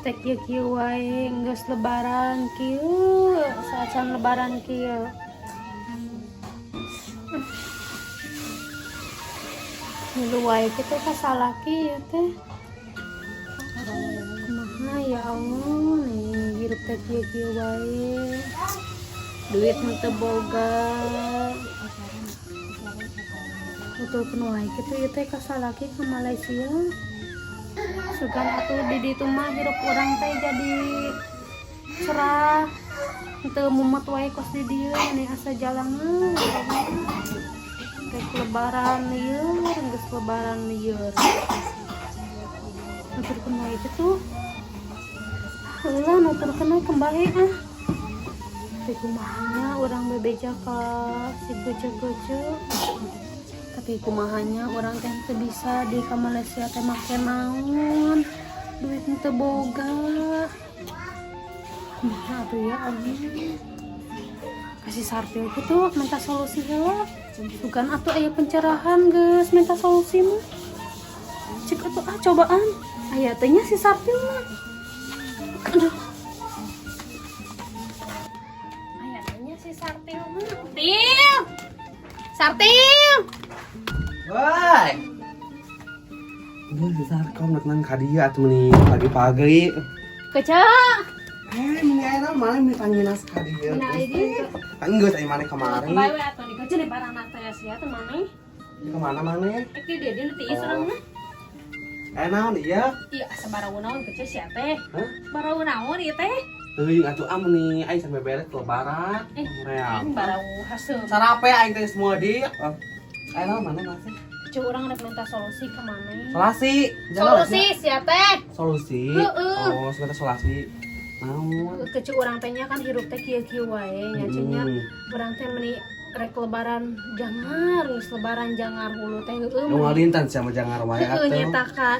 Teh kieu kieu wae, geus lebaran kieu, saacan lebaran kieu. Milu wae kitu ka salaki ieu teh. Kumaha, ya Allah, nih hirup teh kieu kieu wae. Duit mah teu boga. Nuturkeun wae kitu ieu teh ka salaki ka Malaysia. Sugan atuh di ditu mah hirup urang teh jadi cerah. Teu mumet wae kos di dieu, meni asa jalangan. Rek lebaran lieur, geus lebaran lieur. Nuturkeun wae kitu. Heula nuturkeun we kembali ah. Tapi kumaha nya urang bebeja ka si gece-gece. Tapi kumaha nya urang teh teu bisa di ka Malaysia teh make naon. Duit teu boga. Kumaha atuh, ya Allah. Ka si Sartil kitu minta solusi heula. Bukan atuh aya pencerahan geus minta solusi mah. Cik atuh ah, cobaan. Aya teh nya si Sartil mah. Aduh. Aya teh nya si Sartil mah. Til. Sartil. Woi. Wah, Sarkom rek nang ka dieu atuh meni pagi-pagi. Keca. Eh, meni aya mana meni tanginas ka dieu. Nah, ini Kan geus aya maneh kamari. Bae we atuh di kece di paranak teh sia teh maneh. Ke mana maneh? Eh, dia dia nu tiis urang mah. Eh, naon ieu? Iya, asa barau naon kece sia teh. Hah? Barau naon ieu teh? Teuing atuh ah, meni aing sampe beres lebaran. Eh, Real. aing barau haseum. Sarape aing teh semua di. Oh. Aya naon maneh masih? Cu, urang rek minta solusi ke maneh. Solasi. Jalan. Solusi sia teh. Solusi. Heeh. Oh, sebentar, solasi. Naon? Kece, urang teh nya kan hirup teh kieu-kieu wae nya, Cu, nya. Urang teh meni rek lebaran jangar, geus lebaran jangar hulu teh heueuh. Nu ngalintan sia mah jangar wae Heeh. atuh. Nyeta ka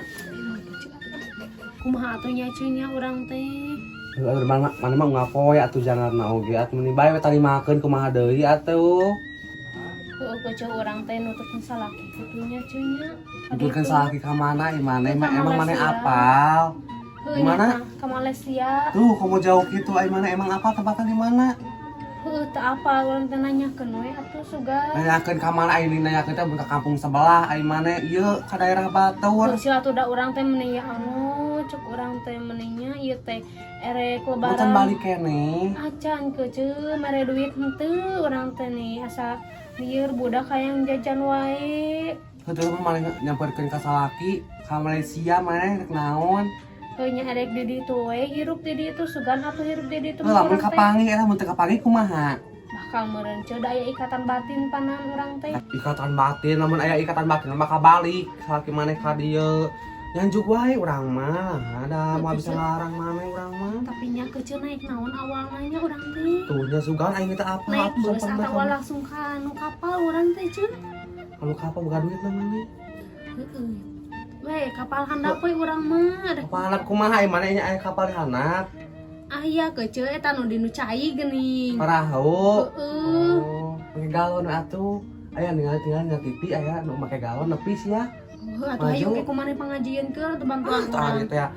kumaha atuh nya, Cu, nya urang teh. Heuh, atuh mana mana mah ngapoe atuh jangarna oge atuh meni bae we tarimakeun, kumaha deui atuh. Heueuh, kece, urang teh nuturkeun salaki kitu nya, Cu, nya. Nuturkeun salaki ka mana ieu maneh mah? Ka Emang maneh Malaysia. Apal? Heueuh. Di mana? Nyata, ka Malaysia. Tuh, kamu jauh gitu ai maneh emang apa tempatnya di mana? Heueuh, teu apa urang teh nanyakeun we atuh sugan. Nanyakeun ka mana ai nanyakeun teh ka kampung sebelah, ai maneh ieu ka daerah batur. Terus atuh da urang teh meni ya anu cek urang teh meninya ieu teh erek Bukan lebaran. Balik keneh. Acan, kece, mere duit henteu urang teh nih asa lieur budak hayang jajan wae. Heuh, mah maneh nyamperkeun ka salaki ka Malaysia, maneh rek naon? Heuh nya, erek di ditu we hirup di ditu, sugan atuh hirup di ditu Heuh, mah lamun urang teh. Kapanggih eta, mun teu kapanggih kumaha? Bakal meureun, Ceu, da aya ikatan batin panan urang teh. Ikatan batin, lamun aya ikatan batin mah balik salaki maneh ka dieu. Nyanjuk wae urang mah, ada mau bisa ngelarang maneh urang mah. Tapi nya kece, naik naon awalnya nya urang teh? Tuh nya sugan aing teh apa? Naik Atuh bus sampai atau langsung ka nu kapal urang teh, Ceu? Kalau kapal boga duit lah maneh. Heeh we, kapal handap we urang mah. Rek Kapal handap kumaha ai maneh nya aya kapal di handap? Aya, kece, eta nu dinu cai geuning. Parahu. Heeh. Oh, make galon atuh. Aya ningali tinggal na TV aya nu make galon nepi sia. Heuh atuh, hayu Maju. ke kumaha pangajieun ke atuh bantuan Tah urang. gitu ya.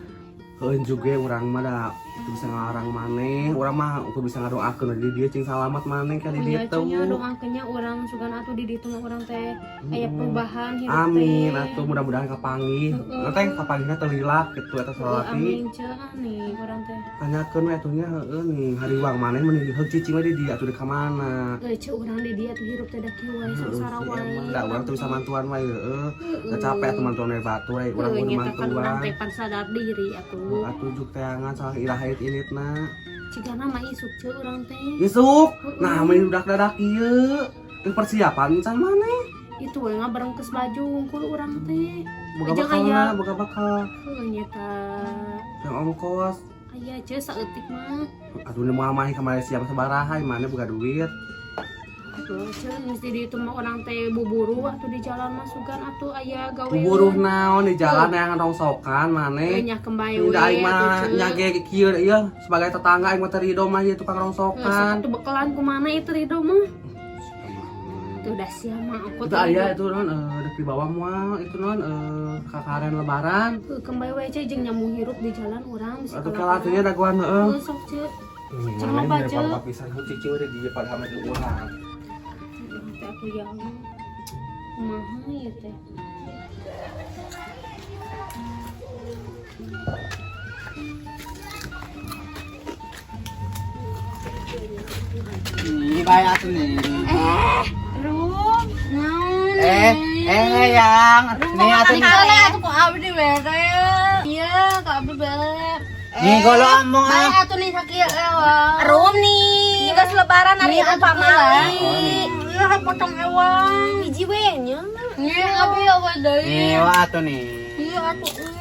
Heuh juga urang mah da teu bisa ngalarang maneh, urang mah ukur bisa ngadoakeun di dieu cing salamat maneh ka di Nya dieu. Nya doakeun nya urang, sugan atuh di ditu mah urang teh aya perubahan hirup Amin teh. Atuh mudah-mudahan kapanggih. Heeh. Teh kapanggihna teu lila kitu eta Heuh, salaki. amin, Ceu, ah nih urang teh. Tanyakeun we atuh nya, heueuh nih hariwang maneh mun heug cicing we di dieu atuh di ka mana? Euy, Ceu, urang di dieu atuh hirup teh da kieu wae, Heeh, sangsara sih, wae. emang da urang teu bisa mantuan wae heueuh. Da capek atuh mantuan we batur we urang Heueuh, kudu nyata kan urang mantuan. teh pan sadar diri atuh. Atuh juk teangan salah iraha initna. Cigana mah isuk, Ceu, urang teh. Isuk. Heeh. Nah, mun udah dadak ieu. Teu persiapan can maneh? Itu we ngabarengkeus baju wungkul urang teh. Boga Jeung bakal aya. na, boga bakal. Heueuh nyata. Yang ongkos. Aya, Ceu, saeutik mah. Aduh, nu moal mah ka Malaysia mah sabaraha maneh boga duit? Tuh, Ceu, mesti di itu mah urang teh buburu atuh di jalan mah sugan atuh aya gawe. Buburuh naon di jalan yang rongsokan maneh? Nya kembali we Udah aing mah atuh, Ceu. Nyage kieu ieu sebagai tetangga aing mah teu rido mah ieu tukang Heuh, sok rongsokan. atuh bekelan kumana itu rido mah. Udah sia mah aku Itu aya itu non dek dibawa moal itu non kakaren lebaran. Kembali we ceu jeung nyambung hirup di jalan urang Atuh kalatunya dagoan heeh. Heeh, sok ceu. Ceu loba ceu. Pisan cicing udah di pada sama jeung urang. Teh aku ya Allah. Kumaha ieu teh? Nih, bae atuh nih. Rum, naon? Yang nih atuh. Tinggal atuh ku abdi bere. Iya, ka abdi bere. Nih golo among Bae ah. atuh nih sakieu ewa. Rum nih, geus lebaran ari Nih, itu pamali. Iya, potong ewang. Hiji we nya. Nih, abdi ewa deui. Nih wa atuh nih. Iya atuh ieu.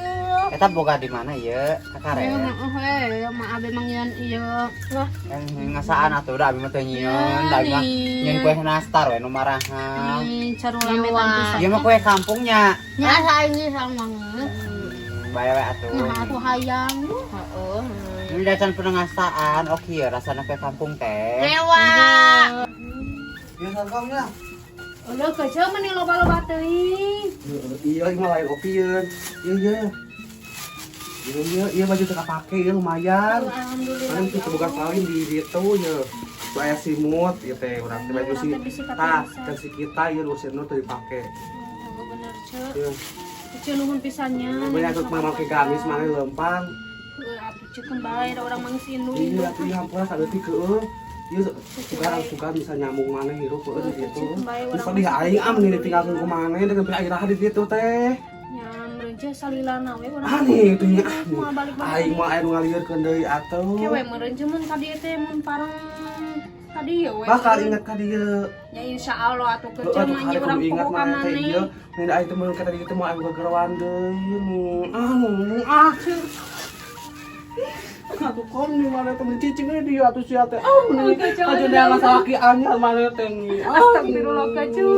Eta boga di mana ieu? Iya, Kakaren. heeh, mah abdi mangieun ieu. Wah, Ngasaan atuh da abi mah teu nyieun, da abi mah nyieun kue nastar we nu marahan. nih carulametan pisan. Ieu mah kue kampungnya. Nya asa aing ge sama. Bae we atuh. Nah, aku hayang. Heeh. Ini dacan pernah ngasaan, oke ya rasana kue kampung teh. Ewa. Iya sarkomnya. Udah kecil meni loba-loba teuing. Iya, ini mah lain opieun. Iya, iya. Iya, iya, iya baju teu kapake ieu lumayan. Alhamdulillah. Paling kita boga salin di ditu ye. Tuh aya simut ieu teh urang teh baju si. Tah, kan si kita ieu nu sieun teu dipake. Bener, Ceu. Ieu. Ceu nuhun pisannya. Banyak tuh make gamis mana lempang. Heuh, atuh ceu kembali da urang mangis indung. Iya, atuh ieu hampura saeutik heueuh. Ieu suka bisa nyambung mana hirup heueuh di ditu. Terus sedih aing ah mending ditinggalkeun ku maneh dengan pihak iraha di ditu teh. Nya meureun ceu salilana we urang. Ah nih itu nya. Moal balik-balik. Aing mah aya nu ngalieurkeun deui atuh. Kewe meureun ceu mun ka dieu teh mun pareng ka dieu we. Bakal ingat ka dieu. Ya insyaallah atuh Heeh, keceu atuh mah kade nya urang kudu ingat poho ka maneh teh maneh. ieu. Nih aing teh mun ka dieu teh moal aing gegeroan deui nih. Ah ngomong ah. Atuh kom nih maneh teh mun cicing we dieu atuh sia teh. Ah mun aja neangan salaki anyar maneh teh nih. Astagfirullah keceu.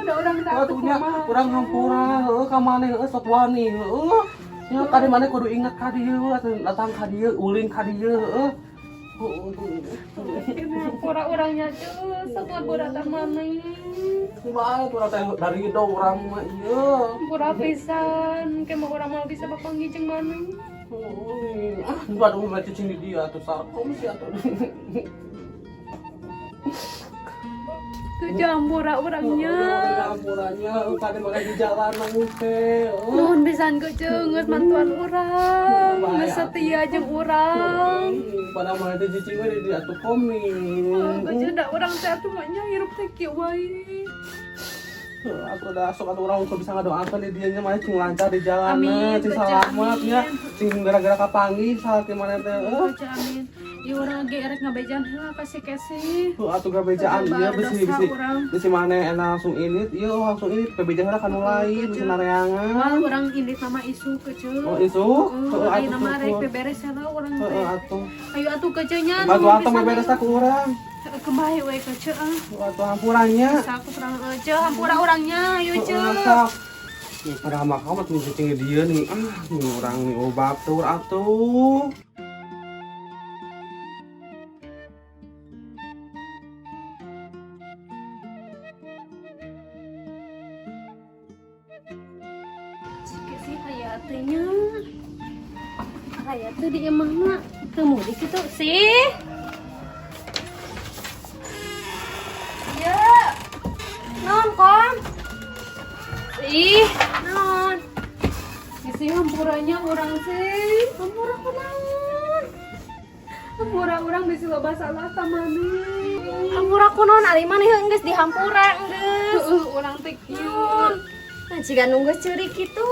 Da urang teh atuh Atuh nya kumaha. urang hampura heueuh ka maneh heueuh sok wani heueuh. Nya kade maneh kudu ingat ka dieu atuh datang ka dieu ulin ka dieu heueuh. Hampura urangnya ceu, sok ngaburatan maneh. Kumaha atuh urang teh dari do urang mah ieu. Hampura pisan, ke mah urang moal bisa bapanggih jeung maneh. Ah, waduh mah cicing di dia atuh sarkom sih atuh. Keceu hampura urangnya. Hampuranya kade mana di jalan nangis teh. Nuhun pisan keceu geus mantuan urang, geus setia jeung urang. Pada mana teh cicing we di dia atuh kom nih. Keceu da urang teh atuh mah nya hirup teh kieu wae. Aku udah sok atuh urang bisa ngadoakeun di dieu nya mah cing lancar di jalan Amin, cing keceu, salamet nya, amin. cing gara-gara kapanggih salaki mana teh. Keceu amin. Ieu urang ge erek ngabejan heula ka si Kesi. Tuh atuh gabejaan ieu bisi bisi bisi mana enak langsung ini, ieu langsung ini bebeja heula ka nu lain bisi nareangan. Wah, urang indit nama isu keceu. Oh isu, Heeh, heeh ayeuna atuh mah rek syukur. beberes heula urang Heeh teh. atuh. Ayo atuh keceu nya. Bantu atuh beberes ku urang. Kembali we keceu ah. Atuh hampurannya. Bisa aku serang ceu hampura urangnya, ayo ceu. Heeh, sok. Nih pada mah kamu tuh cicing dia nih. Ah, nih orang nih obat tuh atuh. Sih aya teh nya. Aya teh di imahna teu mudik kitu sih. Iya. Naon kom? Ih, Naon? isi hampuranya urang sih. Hampura kunaon? Hampura urang bisi loba salah ka maneh. Hampura kunaon ari maneh heuh geus dihampura geus. Heeh, urang teh kieu. Nah, jiga nu geus ceurik kitu.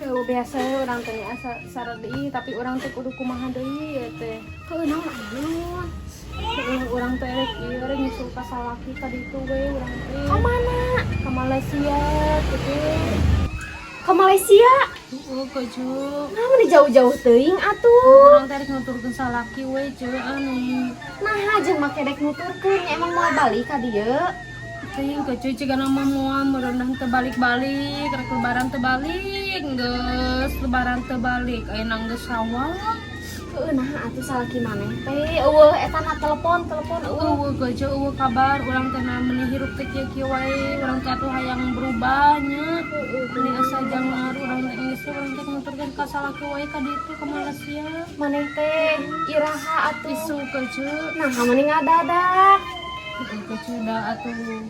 Tuh, biasa urang teh asa saredeui tapi urang teh kudu kumaha deui ye teh. Heuh naon aya naon? Heeh, urang teh rek ieu rek nyusul ka salaki ka ditu we urang teh. Ka mana? Ka Malaysia gitu. Ka Malaysia? Heeh, keju. Nah, meni jauh-jauh teuing atuh. Urang teh rek nuturkeun salaki we ceu anu. Nah, jeung make rek nuturkeun nya emang moal balik ka dieu. Teuing keju jiga nama moal merendah teu balik-balik, rek lebaran teu balik, geus lebaran teu balik, ayeuna geus Syawal. Heueuh, nah atuh salaki maneh teh euweuh eta na telepon telepon euweuh? Euweuh, Kece, euweuh kabar. Urang teh na meuni hirup teh kieu-kieu wae. Urang teh atuh hayang berubah nya. Meuni asa jangar urang teh geus urang teh nuturkeun ka salaki wae ka ditu ka Malaysia. Maneh teh iraha atuh? Isuk, Kece. Nah, meuni ngadadak? Kece, da atuh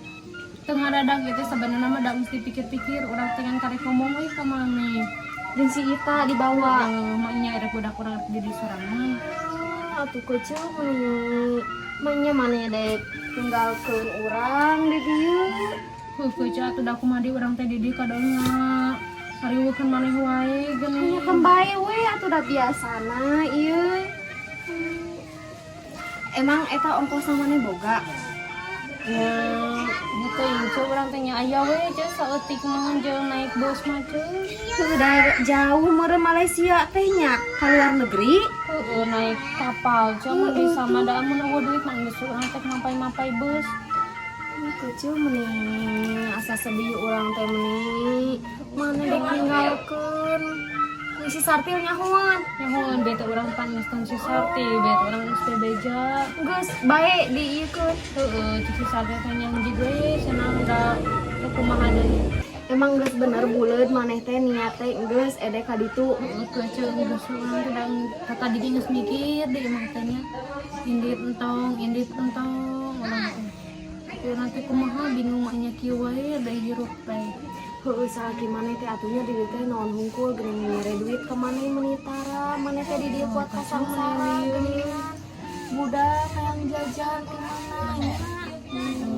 teu ngadadak gitu sebenarnya mah, da mesti pikir-pikir urang teh ngan karek ngomong we ka maneh. Jeung si Ita dibawa? Heeh, maknya rek budak urang rek jadi sorangan. Atuh Kece, meuni manya maneh dek tinggalkeun urang di dieu. Heuh, Kece, atuh da kumaha deui, urang teh di dieu kadolna ngariweuhkeun maneh wae geuning. Nya kembali we atuh, da biasana ieu. Emang eta ongkos maneh boga? Ya, gitu ce, urang teh nya aya we ce saeutik mah jeung naik bus mah, ce. Udah jauh meureun Malaysia teh nya, ka luar negeri. Heeh, naik kapal ce mun bisa mah, da mun euweuh duit mah geus urang teh mampai-mampai bus. Kecil meni asa sedih urang teh, meni maneh dek ninggalkeun. Si Sartil nyahoan? Nyahoan, bete urang pan geus si Sarti, bete urang geus teu beja. Geus bae diieukeun? Heeh, si Sarti teh nyanji gue cenah da kumaha deui. Emang geus bener buleud maneh teh, niat teh geus ede ka ditu? Heeh, kece, geus urang teh da tadi ge geus mikir di imah teh nya. Indit entong, indit entong urang teh. Urang teh kumaha bingung nya kieu wae da hirup teh. Heueuh, salaki maneh teh atunya di dieu teh naon hungkul geuning mere duit ka maneh, meuni tara maneh teh di dieu kuat kasangsara geuningan. Budak hayang jajan ti mana nya?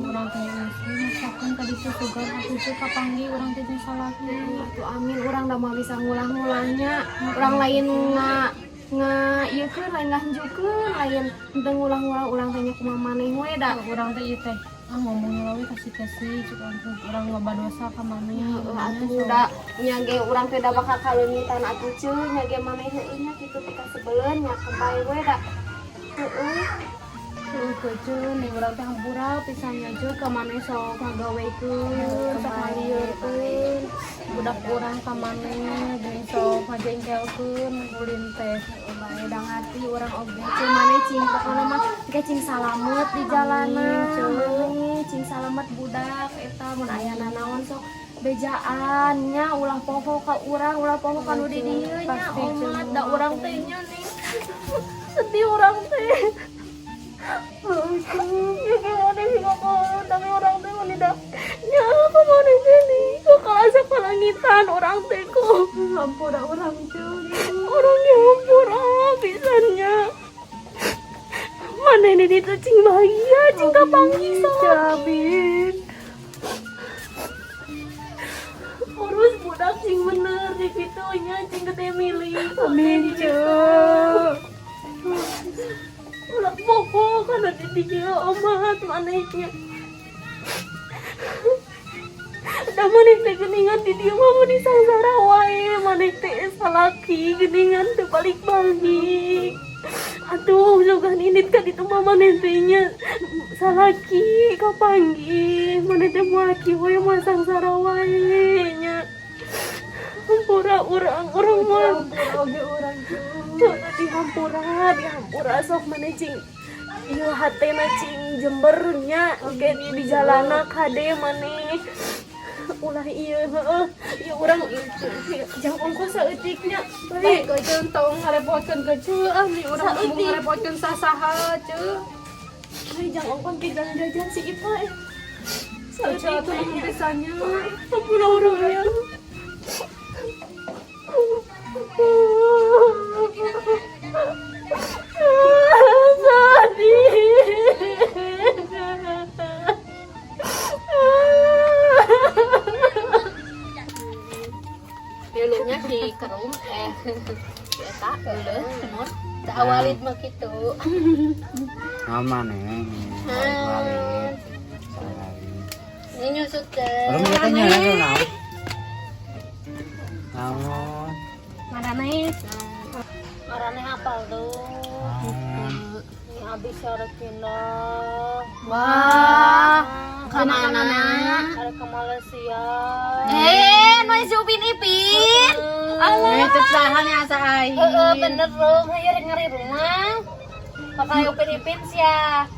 Urang teh geus maksakeun ka ditu, sugan atuh teh kapanggih urang teh jeung salaki. Atuh amin, urang da moal bisa ngulah-ngulahnya. Urang lain nga nga ieu keun, lain ngahanjukeun, lain henteu ngulah-ngulah, urang teh nya kumaha maneh we da. Urang teh ieu teh ah ngomongnya we kasih-kasih cek urang teh, urang loba dosa ka maneh. Heeh, atuh da nya ge urang teh da bakal kaleungitan atuh ceu, nya ge maneh heueuh nya kitu pikasebeleun nya, kembali we da. Heeh. Heueuh, kece, nih urang teh hampura pisan nya ce ka maneh, sok ngagawekeun, sok ngalieurkeun budak urang ka maneh geuning, sok ngajengkelkeun ulin teh. Bae da ngarti urang oge ceu maneh, cing pokona mah ke cing salamet di jalanan. Amin, ceu. Maneh cing salamet, budak eta mun aya nanaon sok bejaan nya, ulah poho ka urang, ulah poho ka nu di dieu nya. Pasti, ceu. Omat da urang teh nya nih sedih urang teh. Ya gimana sih kok, tapi urang teh mun da nya kumaha teh nih kok asa kalangitan urang teh kok. Hampura urang, ceu. Urang nya hampura pisan nya. Maneh di ditu cing bahagia, cing kapanggih salaki. Amin. Urus budak cing bener di kitu nya, cing gede milik. Amin, ceu. Ulah poho kana di dieu omat manehnya. Da maneh teh geuningan di dieu mah mun sangsara wae maneh teh, salaki geuningan teu balik-balik. Aduh, sugan indit ka ditu mah maneh teh nya salaki kapanggih, maneh teh moal kieu we, moal sangsara wae nya. Hampura urang, urang mah. Oge urang, ceu. Dihampura, dihampura, sok maneh cing ieu hatena cing jember nya, oke di jalana kade maneh ulah ieu. Heeh, ieu urang jang ongkos saeutik nya. Baik, kece, entong ngarepotkeun, kece, ah nih urang Saeutik. embung ngarepotkeun sasaha, ceu. Bae jang ongkos ke jang jajan si Ita eh. Kece, Saeutik atuh nuhun pisan nya. Hampura urang nya. Sedih. Dulunya si kerum eh si eta geuleuh nur teu awalid mah kitu. Aman nih. Balik-balik. Ini nyusut teh. Belum kita nyala naon. Naon. Marane. Marane hafal tuh. Naon. Ini abis sore pindah. Wah. Ka mana? Arek ke Malaysia. Eh, nu si Upin Ipin. Alah. Itu saha nih asa aing. Heeh, bener rum. Hayu rek ngari rumah. Bakal aya Upin Ipin sia.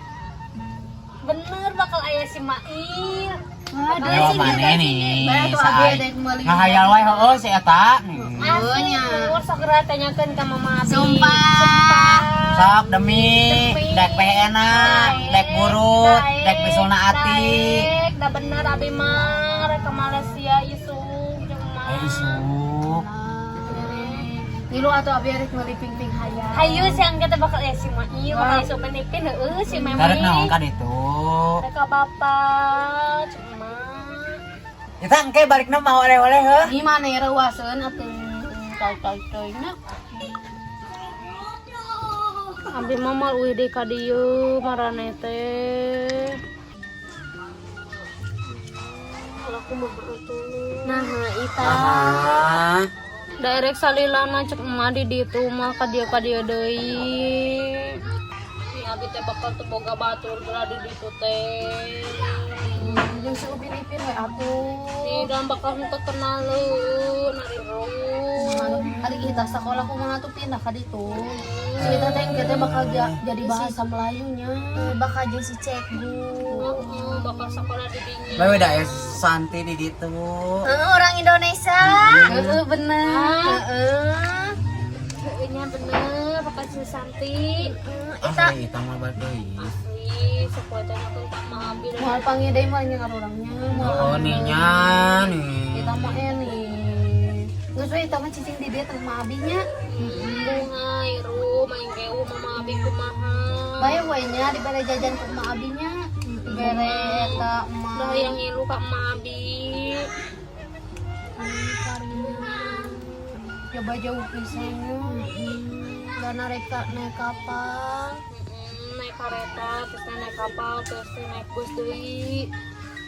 Bener bakal aya si Mail. Ayo mana nih? Bae tuh abi ada yang meuli. Ngahayal wae heueuh si eta. Asli, umur segera tanyakeun ka Mama Abi. Sumpah. Sok demi dek peh enak, dek burut, dek bisulna ati. Daek, da bener abi mah rek ke Malaysia isuk jeung mah. Eh isuk. Ngilu atuh abi arek meuli ping-ping hayang. Hayu siang kita bakal aya si Mail, bakal aya si Upin Ipin heueuh si Memi. Karek naon ka ditu? Rek ka bapak jeung mah. Kita engke balikna mau oleh-oleh heuh. Gimana ya reuaseun atuh tau-tau na. Abi mah moal uih deui ka dieu maraneh teh. Kalau kumaha atuh. Nah, ita. Ah. Daerek salilana cek emak di ditu mah ka dieu deui. Ni abi teh bakal teu boga batur geura di ditu teh. Jeung si Upin Ipin we atuh. Ni dan bakal henteu kenaleun ari rum. Hari kita sekolah kumaha tuh pindah ka ditu. Si kita teh engke teh bakal jadi bahasa Melayunya. Bakal jeung si cikgu. Heeh, bakal sekolah di dinya. Bae da aya Santi di ditu. Heeh, orang Indonesia. Heeh, bener. Heeh. Heeh nya bener bakal si Santi. Asli eta mah balik deui. Asli sapoe teh nyakeun ka emak abi. Moal panggil deui mah nya urangnya. Oh ninya nih. Kita mah nih. Geus we eta mah cicing di dieu teh mah abinya. Bunga iru main keu mama abi kumaha. Bae we nya dibere jajan ku emak abinya. Dibere eta emak. Dah yang ngilu ka emak abi. Coba jauh pisannya. Gak naik naik kapal. Naik kereta, terus naik kapal, terus naik bus deui.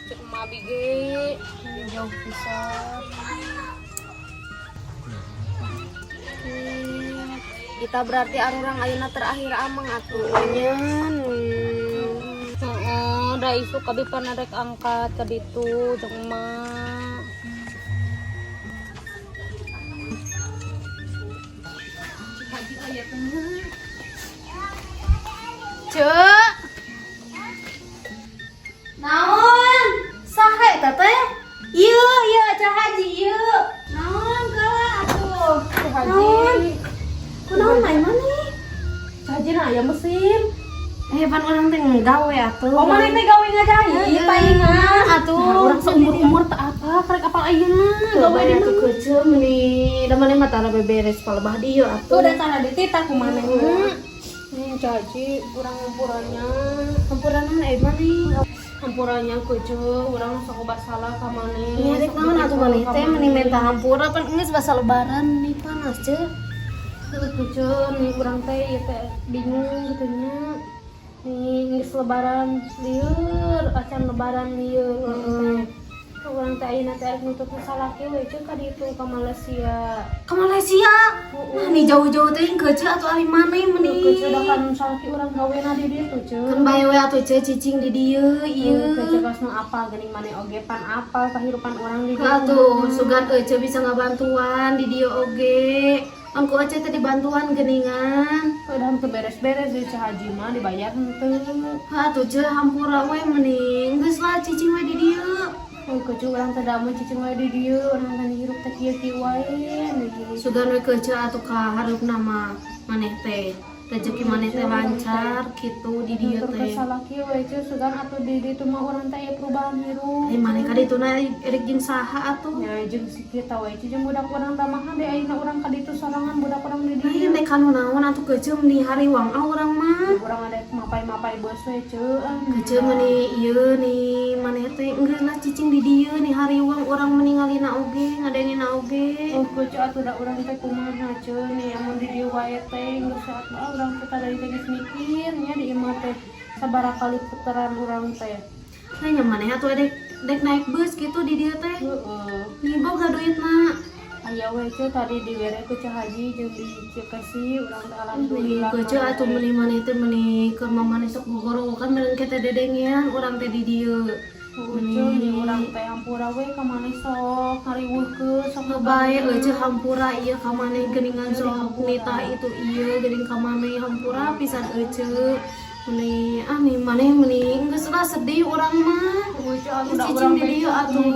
Cek emak abi ge. Jauh pisan. Kita berarti arurang ayeuna terakhir amang atuh nya. Heeh, da isuk abi pernah rek angkat ka ditu jeung emak. Cek. Naon? Saha eta teh? Ieu, ieu Cah Haji ieu. Naon kala atuh? Naon? Kunaon main mana? Haji na aya mesin. Eh, pan urang teh gawe atuh. Oh, maneh teh gawe ngajahit paingan. Atuh. Nah, urang seumur-umur teu apa, karek apal ayeuna gawe di atuh kece meni da maneh mah tara beberes palebah dieu atuh. Tuh da tara dititah ku maneh. Caci urang hampurannya. Hampuran naon eh maneh? Hampurannya kece, urang sok salah ka maneh. Ini rek naon atuh maneh teh meni minta hampura pan geus basa lebaran nih panas ce. Heuh kece, nih urang teh ieu teh bingung gitu nya. Nih geus lebaran lieur, acan lebaran lieur urang teh. Urang teh ayeuna teh arek nuntut salaki we ceu ka ditu ka Malaysia. Ke Malaysia. Nah, nih jauh-jauh teh kece atuh ari maneh meni. Kece da kan salaki urang gawena di ditu ceu. Kan bae we atuh ce cicing di dieu ieu. Kece kos nu apal geuning maneh oge pan apal kahirupan urang di ditu. Atuh sugan ece bisa ngabantuan di dieu oge. Angku ece teh dibantuan geuningan. Udah henteu beres-beres di Cah Haji mah dibayar henteu. Atuh ce hampura we mending geus lah cicing we di dieu. Oh, kece urang teh da mun cicing we di dieu, urang teh hirup teh kieu-kieu wae. Sugan we kece atuh ka hareupna mah maneh teh. Rezeki maneh teh lancar kitu di dieu teh. Salaki we ceu sugan atuh di ditu mah urang teh aya perubahan hirup. Eh maneh ka ditu na erek jeung saha atuh? Nya jeung si kita we ceu jeung budak urang tamahan deui ayeuna urang ka ditu sorangan budak urang di Nah, dieu. nek kanu naon atuh kece meni hariwang ah urang mah. Urang ada mapai-mapai bos we ceu. Kece meni ieu nih maneh teh geus lah cicing di dieu nih hariwang urang meningalina oge ngadengina oge. Oh, kece atuh da urang teh kumaha ceu nih amun di dieu wae teh geus saat ah urang teh tadi teh geus mikir nya di imah teh sabaraha kali putaran urang teh. Nah, nya maneh atuh dek dek naik bus gitu di dieu teh. Heeh. Nih boga duitna. Aya we ceu tadi dibere ku Cah Haji jeung di Cikesi urang teh alhamdulillah. Kece atuh meuni maneh teh meuni keur mama maneh sok gogorowokan meureun ke teh dedengean urang teh di dieu. Ujung di urang teh hampura we ka maneh sok ngariweuhkeun sok. Bae euceu, hampura ieu ka maneh geuningan, sok nita itu ieu geuning ka maneh, hampura pisan euceu. Meni ah nih maneh meni geus lah, sedih urang mah. Ujung atuh da Cicing urang di teh dieu atuh.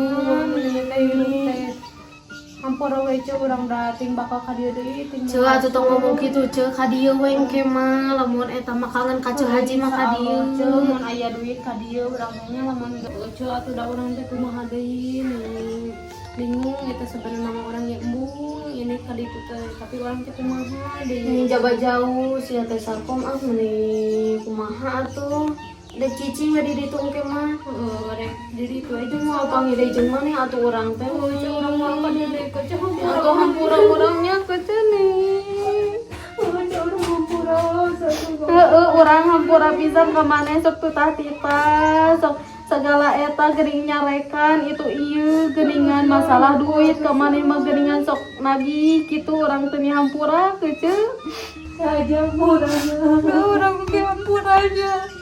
Meni teh hirup teh. Hampura we, Ceu, urang da ting bakal ka dieu deui ting. Ceu, atuh tong ngomong kitu, Ceu, ka dieu we engke mah, lamun eta mah kangen ka Ceu Haji mah ka dieu. Ceu, mun aya duit ka dieu urang teh nya, lamun Ceu atuh da urang teh kumaha deui nih. Bingung eta sebenarnya mah urang ge embung ini ka ditu teh, tapi urang teh kumaha deui. Ini jaba jauh sia teh sarkom ah, meni kumaha atuh. Da cicing we di ditu engke mah. Heeh, rek di ditu aja. Moal panggil deui jeung maneh atuh urang teh. Ceu, urang moal ka dieu deui, Ceu, hampura. Atau hampura urangnya ke nih. Ceu, urang hampura satu. Heeh, urang hampura pisan ka maneh, sok tutah tita, sok segala eta geuning nyarekan itu ieu geuningan masalah duit ka maneh mah geuningan sok nagih kitu, urang teh hampura kece. Aja hampura. Urang ge hampura aja.